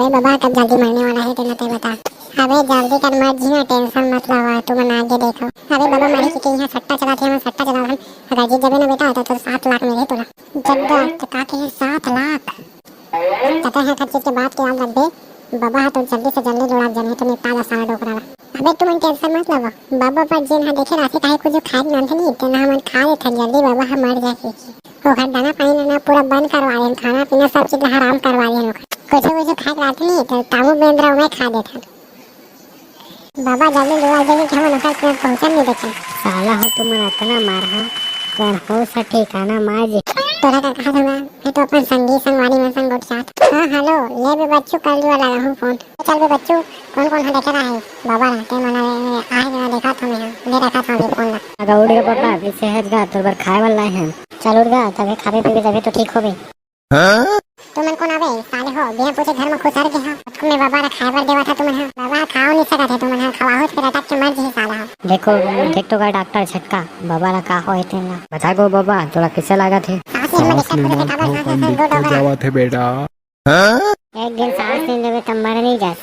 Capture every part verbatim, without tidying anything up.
बाबा कब जल्दी मरने वाला हे, तेला तैं बता। अबे जल्दी कर, मर जी ना, tension मत लावा, तुमन आगे देखो। अबे बाबा मरे के, के इहाँ सट्टा चलाथे, हमन सट्टा चलाथन। अगर जीत जाबे ना बेटा, तो तोर सात लाख मिलही तोला। जग्गा, तो का कहे, सात लाख? त तैं ह हर चीज के बात के याद रखबे। बाबा ह तो जल्दी से जल्दी लुढ़क जाही, तो निपटा जा साला डोकरा ला। अबे तुमन tension मत लावा, बाबा पर जेन ह देखे राशि काहे कुछ खाए के नाम से नहीं, तेन हमन खा लेथन जल्दी, बाबा ह मर जाही। ओखर दाना पानी लेना पूरा बंद करवा देन, खाना पीना सब चीज ला हराम करवा देन ओखर। कुछ कुछ खाए के रहथे नहीं, तो तामू बेंद्रा ओमे खा देथन। बाबा जल्दी लुढ़क जाही कि हमन ओकर पेड़ पहुंचन नहीं देथन। साला हो तुमन अतना मारहा, कर हो सा ठिकाना मार जे। तोरा का कहा था मैं, मैं तो अपन संगी संगवारी मन संग गोठियात। हाँ, hello, ले बे बच्चू, कर लुआ लगा हूँ फोन। चल बे बच्चू, कौन कौन ह देखे रहा है? बाबा रहते मना आए ना, देखा था मैं, ले रखा था अभी फोन ला। अगर उठ गया पापा, अभी से हट गया, तो बर खाए वाला है। चल उठ गया, तभी खाबे पीबे, तभी तो ठीक होबे। हाँ? तुमन कोन आवे साले हो, बिना पूछे घर में खुसर के हो। तुमने बाबा ला खाए बर देवा था तुमन हा, बाबा खाओ नहीं सकत है तुमन हा, खवाहो फिर अटक के मर जी साला हो। देखो, देख तो गा डॉक्टर छटका, बाबा ला का होए तेन ला। बता गो बाबा, तोला कैसे लागत है? सांस लेने में सांस दिक्कत लेना होता है, थोकन दिक्कत जावत है बेटा। हाँ? एक दिन सांस नहीं लेवे तब मर नहीं जास।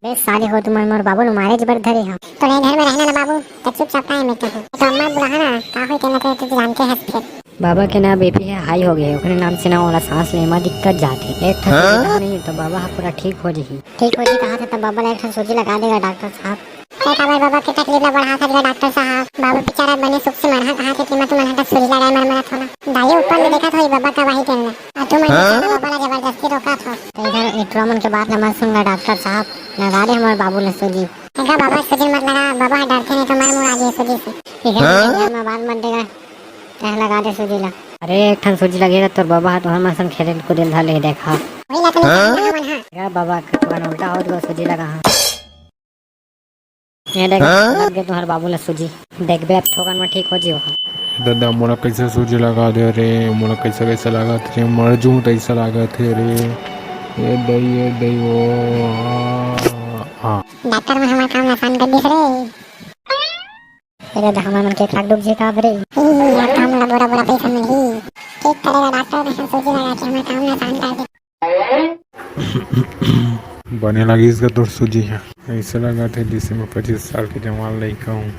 बे साले हो तुमन मोर बाबू नु मारे जबर धरे हो। तो नहीं घर में रहना ना बाबू, तो चुपचाप काहे में कहो। तो अम्मा बुलाहा ना, का होई तेना तो तू जानते हस फिर। बाबा के ना बीपी है हाई हो गए, ओकरे नाम से ना ओला सांस ले में दिक्कत जात है। एक ठो हाँ? सुई नहीं तो बाबा हा पूरा ठीक हो जही। ठीक हो जी कहा था तब बाबा ला एक ठो सूजी लगा देगा डॉक्टर साहब। ए काबर बाबा के तकलीफ ला बढ़ात हस गा डॉक्टर साहब? बाबा बेचारा बने सुख से मरहा कहा थे, तेमा तुमन हा सुई लगाए मर मरत हो ना। दाई ऊपर ले देखत होई बाबा का वही टेम में। आ तुमन हाँ? बेचारा बाबा ला जबरदस्ती रोकत हो। तो इधर इटरा मन के बात ला मत सुन गा डॉक्टर साहब, लगा दे हमारे बाबू ला सूजी। गा बाबा सूजी मत लगा, बाबा हा डरथे नहीं तो मर मुड़ा दिए सूजी से। इधर हाँ? इधर में बात मत देगा, तह लगा दे सूजी ला। अरे एक ठन सूजी लगेगा तोर बाबा हा तो हम असन खेले कूदे धर ले देखा। वही ला तो नहीं हाँ? समझा मन हा। गा बाबा का थोड़ा उल्टा हो गया सूजी लगा हाँ। ये देख, हाँ? लग गए तुम्हारे बाबू ला सूजी। देखबे अब थोकन में ठीक हो जियो। दादा, मोला कैसे सूजी लगा दे रे, मोला कैसे कैसे लागत रे, मर जूं तैसा लागत हे रे। ए दई, ए दई, ओ, आ, आ। डॉक्टर में हमार काम आसान कर दिस रे। ए दादा, हमार मन के खाक डूब जे का रे। ई, यार काम ला बड़ा बड़ा पैसा मिलही। ठीक करेगा डॉक्टर, में सूजी लगा के हमार काम आसान कर दे। बने लागिस गा तोर सूजी ह। ऐसे लगत हे जैसे मैं पच्चीस साल के जवान लइका हूँ।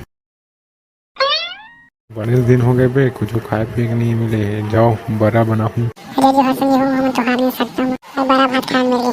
बड़े दिन हो गए बे, कुछ खाए पिए के नहीं मिले हे। जाओ, बड़ा बनाहूँ। अरे जो हसन हो, हम तो हार नहीं सकता हूँ। अब बड़ा भात खाए मिल गए।